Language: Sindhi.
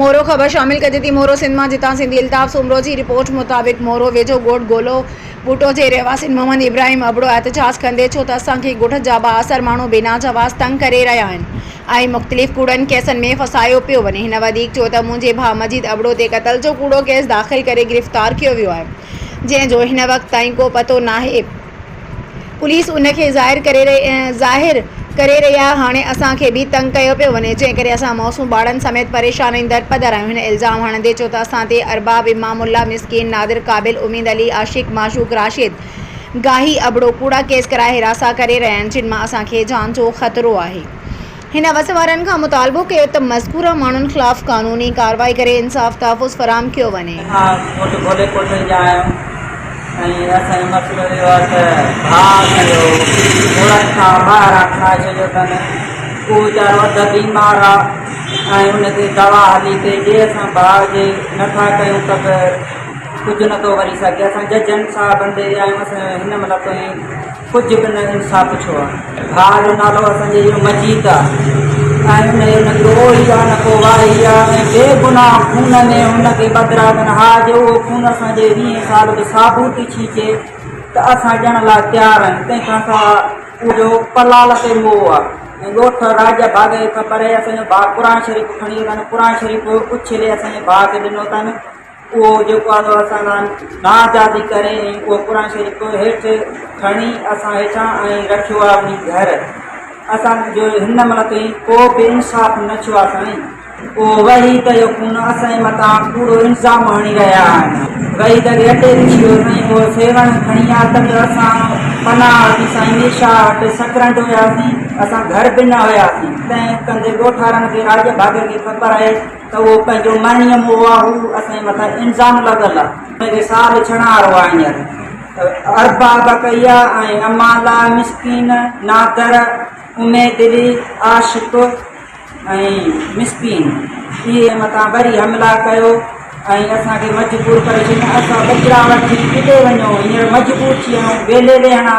مورو خبر شامل ڪجي ٿي مورو سنڌ مان جتان سنڌي الطاف سومرو جي رپورٽ مطابق مورو ويجهو ڳوٺ گولو ٻوٽو جي رهواسين محمد ابراهيم ابڙو احتجاج ڪندي ڇو ته اسان کي ڳوٺ جا بااثر ماڻهو بنا جواز تنگ ڪري رهيا آهن ۽ مختلف ڪوڙن ڪيسن ۾ ڦاسايو پيو وڃي هن وڌيڪ چيو ته منهنجي ڀاء مجيد ابڙو تي قتل جو ڪوڙو ڪيس داخل ڪري گرفتار ڪيو ويو آهي جنهن جو هن وقت تائين ڪو پتو ناهي پوليس ان کي ظاهر ڪري ظاهر ڪري رهي آهي هاڻي اسان کي به تنگ ڪيو پيو وڃي جنهن ڪري اسان معصوم ٻارڙن سميت پريشان ۽ درپدر آهيون هن الزام هڻندي چيو ته اسان تي ارباب امام الله مسڪين نادر قابل اميد علي عاشق معشوق راشد گاهي ابڙو ڪوڙا ڪيس ڪرائي هراسان ڪري رهيا آهن جن مان اسان کي جان جو خطرو آهي. هن وس وارن کان مطالبو ڪيو ته مذڪوره ماڻهن خلاف قانوني ڪارروائي ڪري انصاف تحفظ فراهم ڪيو وڃي. اسان ڳوٺ گولي ڪوٽ جا آهيون ۽ اسان جو مسئلو اهو آهي ته ڀاء اسان جو گهوڙن کان ٻاهران کائي ڇڏيو اٿن اهو ويچارو اڌ بيمار آهي ۽ ان تي دوا هلي پئي جي اسان ڀاء جي نٿا ڪيون ته به ڪجهه نٿو وري سگهي اسان ججن صاحبن ڏي ويا آهيون اسان هن مهل تائين ڪجهه به نه انصاف ڇو آ. ڀاء جو نالو اسان جي اهو مجيد آ ۽ ان جو نه ڏوهه ئي آ نه ڪو واهي آ ۽ بي گناهه خون ۾ هن کي ٻڌرا اٿن ها جي اهو خون اسان جي ويهين سال به ثابوت ڇيچي ته اسان ڏيڻ لاء تيار آهيون تنهن کان سواء اهو جو پلال تي موهه آ ۽ ڳوٺ راڄ ڀاڳ کي خبر آهي اسان جو ڀاء قرآن شريف کڻي ويو اٿن قرآن شريف اڇلي اسان جي ڀاء کي ڏنو اٿن اهو جيڪو آهي سو اسان سان ناانصافي ڪري ۽ اهو قرآن شريف هيٺ کڻي اسان هيٺان ۽ رکيو آهي وڃي گهر اسان جو هن مهل تائين ڪو به انصاف نه ٿيو آهي سائين اهو وحيد جو خون اسان جي مٿان ڪوڙو الزام هڻي رهيا آهن وحيد کي اٽي ٿي ويو سائين اهو سيوهڻ کڻي آيا ته اسان پناهه وٺي سائين مير شاهه وٽ سڪرنڊ هياسين اسان گهر به نه هياسين تنهن ڪندي ڳوٺارن کي راڄ ڀاڳ کي خبر آهي ته اهو پنهنجو مرڻيء موهه آ، هو اسان جي مٿان الزام لڳل آ. ان کي سال ڇڻ وارو آ هينئر ته ارباب ڪئي آ ۽ امان لاء مسڪين، نادر، اميد علي، عاشق ۽ مسڪين اهي مٿان وري حملا ڪيو ۽ اسان کي مجبور ڪري ڇڏيو. اسان ٻچڙا وٺي ڪٿي وڃون، هينئر مجبور ٿي ويا آهيون، ويلي ويهڻ.